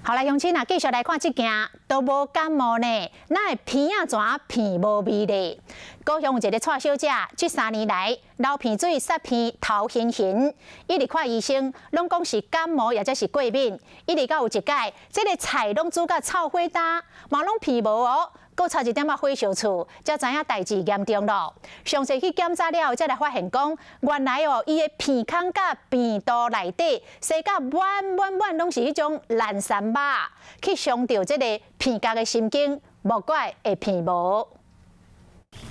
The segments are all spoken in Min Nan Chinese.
好來，鄉親啊，繼續來看這件都無感冒呢，哪會鼻仔怎鼻無味咧？高雄有一个蔡小姐，這3年來流鼻水、捒鼻、頭晕暈，一直看醫生，攏講是感冒，抑者是過敏。一直到有一擺，這个菜攏煮甲臭火焦，嘛攏鼻無哦，閣差一點仔火燒厝，才知影代誌嚴重咯。詳細去檢查了後，才來發現講，原來哦，伊的鼻孔佮鼻道內底，生甲滿滿滿攏是彼種爛鱔肉，去傷著這个鼻角的神經，無怪會鼻無。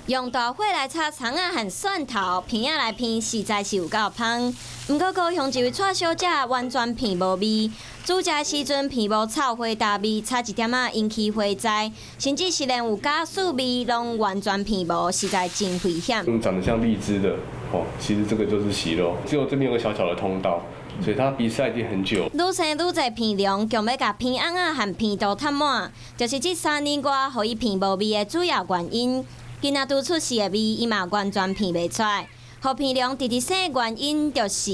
用大火來炒蔥仔和蒜頭，鼻仔來鼻實在是有夠芳。毋過高雄一位蔡小姐完全鼻無味，煮食時陣鼻無臭火焦味，差一點仔引起火災，甚至是連有咖喱味攏完全鼻無，實在真危險。長得像荔枝的，哦，其實這個就是息肉，只有這邊有個小小的通道。所以他鼻塞已經很久。愈生愈濟鼻膿，強欲共鼻甕仔和鼻道塞滿，就是這3年外予伊鼻無味的主要原因。囡仔拄出世的味，伊嘛完全鼻袂出來。予鼻膿直直生的原因就是。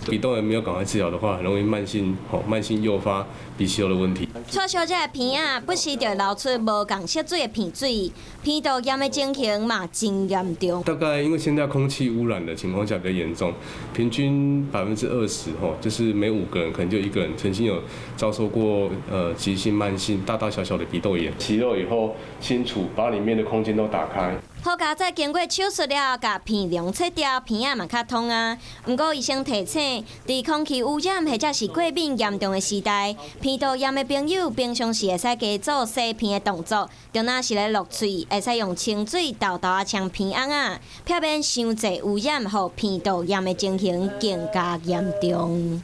鼻竇炎沒有趕快治療的話，很容易慢性吼慢性誘發鼻息肉的問題。蔡小姐的鼻仔不時就流出無仝色水的鼻水，鼻竇炎的情形嘛真嚴重。大概因為現在空氣污染的情況下比較嚴重，平均20%吼，就是每五個人可能就一個人曾經有遭受過急性、慢性、大大小小的鼻竇炎。息肉以後清除，把裡面的空間都打開。好佳哉經過手術了，共鼻膿切掉，鼻仔嘛較通啊。毋過醫生提醒，佇空氣污染或者是過敏嚴重的時代，鼻竇炎的朋友平常時會使加做洗鼻的動作，就若是咧落喙，會使用清水沓沓仔沖鼻甕仔，避免傷濟污染，予鼻竇炎的情形更加嚴重。